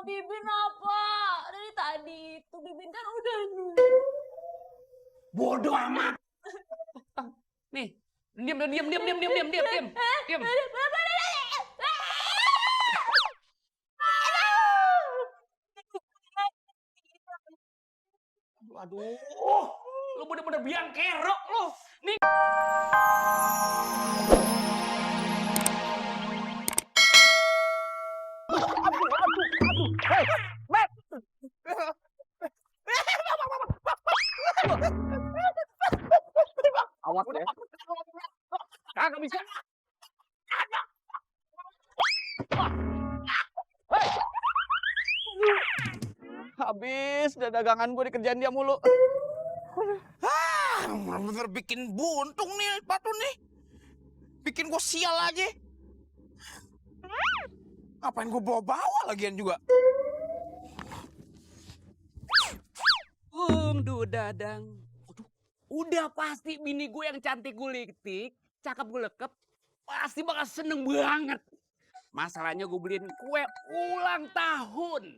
Bibin apa? Dari tadi itu Bibin kan udah nunggu. Bodoh amat. Nih, diam. Aduh, lu bener-bener biang kerok lu. Nih. Hei, Matt. Awas ya. Kagak bisa. Habis dagangan gue dikerjain dia mulu. Bener-bener bikin buntung nih sepatu nih. Bikin gue sial aja. Ngapain gue bawa lagian juga? Dadang. Udah pasti bini gue yang cantik gulitik, cakep gulekep, pasti bakal seneng banget. Masalahnya gue beliin kue ulang tahun.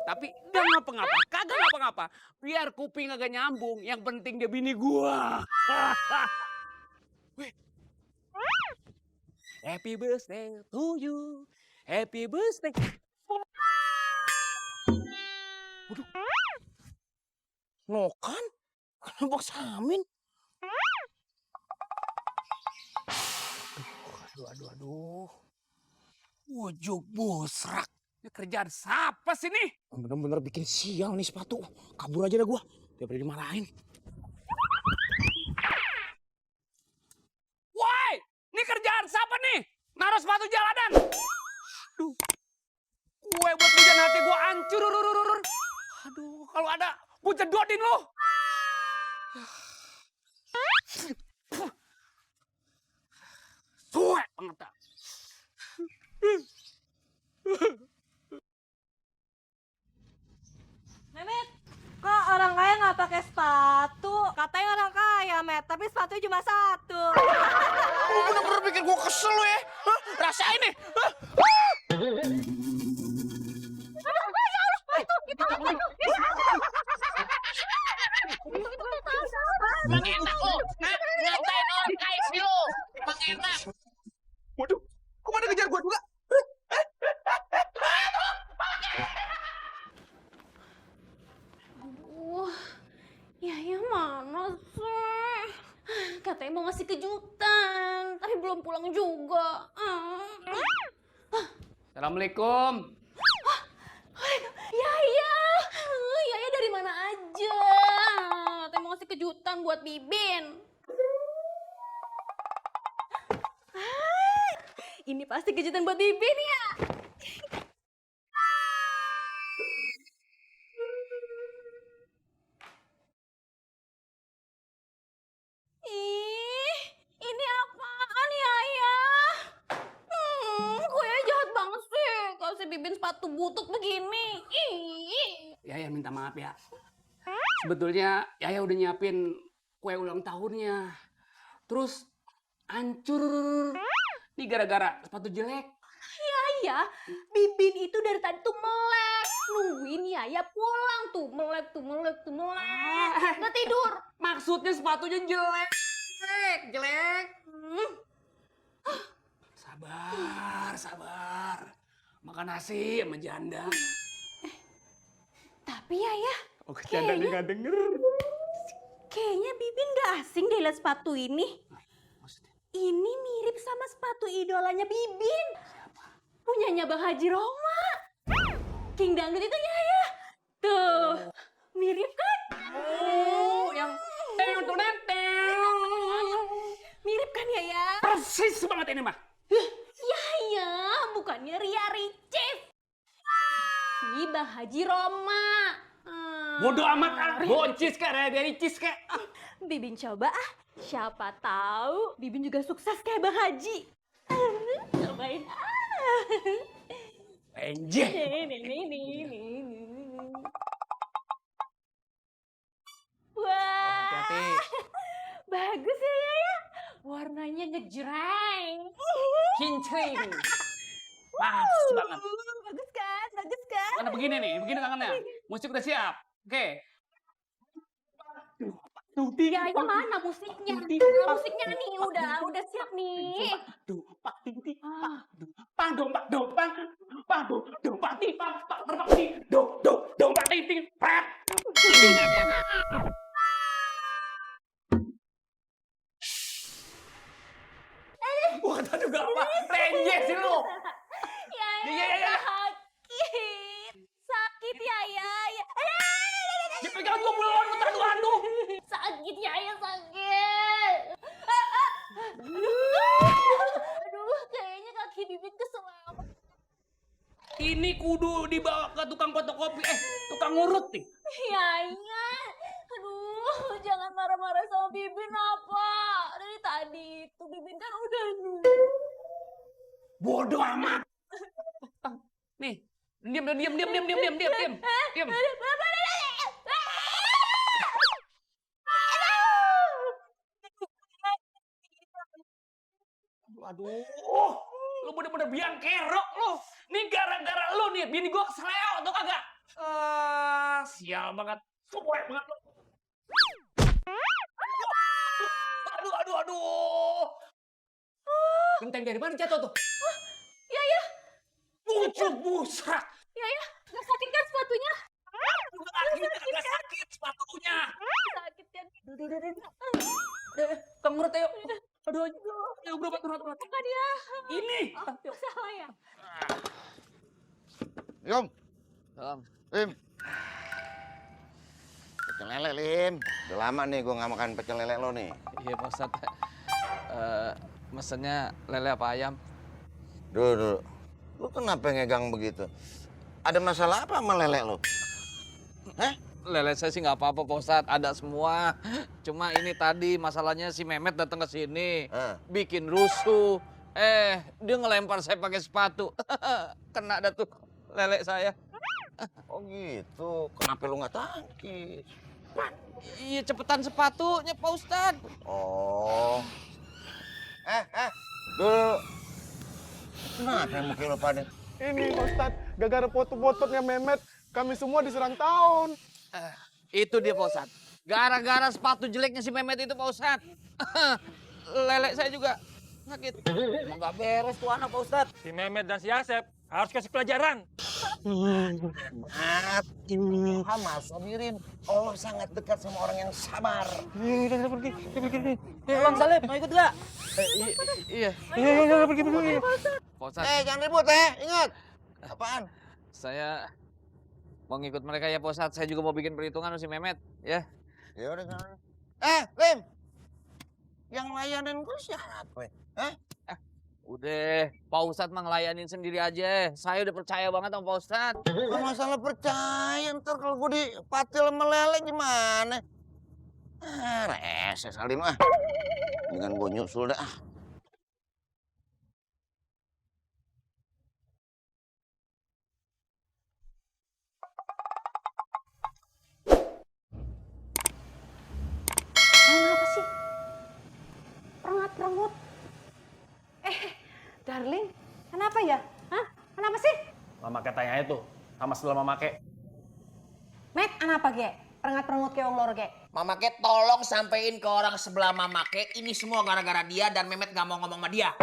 Tapi gak ngapa-ngapa, kagak ngapa-ngapa. Biar kuping agak nyambung, yang penting dia bini gue. Happy birthday to you. Happy birthday. Waduh. Nokan? Kenapa Bang Samin? Aduh. Wujud busrak. Ini kerjaan siapa sih nih? Bener-bener bikin sial nih sepatu. Kabur aja dah gua. Daripada dimarahin. Woi, ini kerjaan siapa nih? Naruh sepatu jalanan. Aduh. Kue buat hujan hati gua hancur. Aduh, kalau ada gua jedotin lo. Suek banget dah. Memet, kok orang kaya nggak pakai sepatu? Katanya orang kaya, Met, tapi sepatunya cuma satu. Lu bener-bener bikin gua kesel lo ya. Hah? Rasain nih. Hah? Bang enak lo, ngatain orang kaya sih lo, Bang enak. Waduh, kok pada kejar gua juga? Ya mana sih? Katanya mau ngasih kejutan, tapi belum pulang juga. Assalamualaikum. Yaya dari mana aja? Katanya mau ngasih kejutan buat Bibin. Ini pasti kejutan buat Bibin ya. Ih, ini apaan Yaya? Gue jahat banget sih kasih Bibin sepatu butut begini. Yaya minta maaf ya. Sebetulnya Yaya udah nyiapin kue ulang tahunnya. Terus hancur. Ini gara-gara sepatu jelek. Yaya, Bibin itu dari tadi tuh melek. Nungguin Yaya pulang tuh. Melek. Nggak tidur. Maksudnya sepatunya jelek. Jelek. Sabar. Makan nasi sama janda. Tapi Yaya, Jandanya nggak denger. kayaknya Bibin nggak asing deh liat sepatu ini. Maksudnya? Ini mirip sama sepatu idolanya Bibin. Siapa? Punyanya Bang Haji Roma. King Dangdut itu Yaya. Tuh, mirip kan? Oh, yang Mirip kan Yaya? persis banget ini mah. Yaya, bukannya Ria Ricis. Ini Bang Haji Roma. Bodoh amat ah. Boncis kayak dari Ricis kayak. Bibin coba ah. Siapa tahu Bibin juga sukses kayak Bang Haji. Cobain ah. Enjeh. Nih. Wah. Hati-hati. Bagus ya Yaya. Warnanya ngejreng. Kincling. Pas banget. Bagus kan? Karena begini nih, begini tangannya. Musik udah siap. Oke. Ya, ini mana musiknya? Musiknya nih udah siap nih. Wah, tadi juga apa? Renjek sih lu. Ya, Ya. sakit ya. Ya pegang gua belum, aduh. Sakit ya, sakit. Aduh, kayaknya kaki Bibit keselamatan. Ini kudu dibawa ke tukang fotokopi, tukang ngurut nih. Ya. Aduh, jangan marah-marah sama Bibin apa. Dari tadi itu Bibin kan udah nunggu. Bodoh amat. Nih, diam. Aduh, lu bener-bener biang kerok lu. Nih gara-gara lu nih, bini gua keseleo atau kagak? Sial banget. Cuek banget lu. Aduh. Genteng dari mana jatuh tuh? Ya. Busrak. Ya, nggak sakit kan sepatunya? Agak sakit sepatunya. Sakit kan? Kang Murad ayo. Aduh, ayo berobat. Bukan ya. Ini. Salah ya? Yom, Om, Lim. Pecel lele, Lim. Udah lama nih gue nggak makan pecel lele lo nih. iya Pak Ustadz. Mesennya lele apa ayam? Dulu. Lu kenapa ngegang begitu? Ada masalah apa sama lele lo? Hah? Lele saya sih nggak apa-apa Pak Ustadz, ada semua. Cuma ini tadi masalahnya si Mehmet datang ke sini, bikin rusuh. Dia ngelempar saya pakai sepatu. Kena dah tuh lele saya. Oh gitu. Kenapa lu nggak tangkis? Iya cepetan sepatunya Pak Ustadz. Oh. Dulu. Kenapa yang mukil lo pada? Ini Pak Ustadz, gara-gara foto-fotonya Mehmet, kami semua diserang tahun. Itu dia Pak Ustadz. Gara-gara sepatu jeleknya si Mehmet itu Pak Ustadz. Lele saya juga sakit. Emang gak beres tuh anak Pak Ustadz. Si Mehmet dan si Asep harus kasih pelajaran. Maaf, Hamas, sabirin. Allah sangat dekat sama orang yang sabar. Udah pergi. Bang Salib, mau ikut gak? Iya. Iya, pergi. Pak Ustadz, Jangan ribut ingat. Apaan? saya mau ngikut mereka ya Pak Ustadz. Saya juga mau bikin perhitungan sama si Mehmet. Ya. Ya udah sana. Lim. Yang layanin gue siapa? Udah, Pak Ustadz mah ngelayanin sendiri aja. Saya udah percaya banget sama Pak Ustadz. Gak masalah percaya, ntar kalau gue dipatil sama lele gimana? Reses kali mah. Dengan gue nyusul dah. Kenapa sih? Perengut. Darling, kenapa ya? Hah? Kenapa sih? Mama katanya itu, sama setelah mama ke. Met, kenapa ge? Perengat-perengut ke wong loro ge? Mama Ke tolong sampein ke orang sebelah Mama Ke, ini semua gara-gara dia dan Mehmet gak mau ngomong sama dia.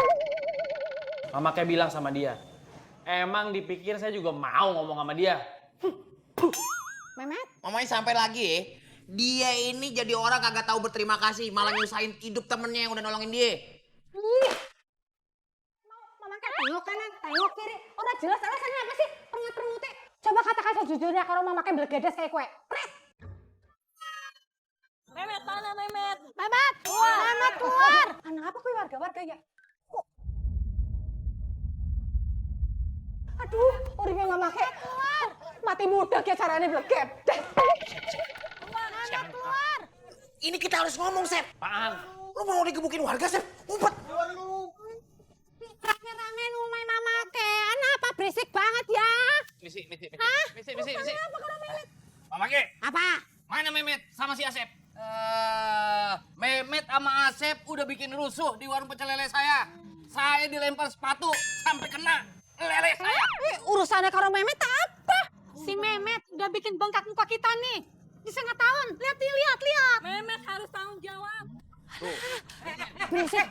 Mama kayak bilang sama dia, emang dipikir saya juga mau ngomong sama dia. Memet? Mamanya sampai lagi ya, dia ini jadi orang kagak tahu berterima kasih, malah nyusahin hidup temennya yang udah nolongin dia. Mama kan tengok kanan, tengok kiri. Udah jelas alasannya apa sih? Perengut-perengutnya. Coba katakan sejujurnya kalau mama kayak belegedes kayak kue. Pres! Memet, mana Memet? Memet, keluar! Memet, keluar! Kenapa kue warga-warga ya? Kok? Aduh, uripnya mama kayak keluar! Mati muda kayak caranya belegedes. Memet, keluar! Ini kita harus ngomong, Sep. Apaan? Lu mau digebukin warga, Sep? Ngumpet. Rame-rame rumah mama kayak kenapa berisik banget ya? Misi. Kenapa kalau Memet? Mama Ke, Apa? mana Mehmet sama si Asep? Mehmet sama Asep udah bikin rusuh di warung pecel lele saya. Saya dilempar sepatu sampai kena lele saya. Urusannya karo Memet apa? bikin bengkak muka kita nih. Di setengah tahun. Lihat nih, lihat. Memet harus tanggung jawab. Tuh. Brengsek.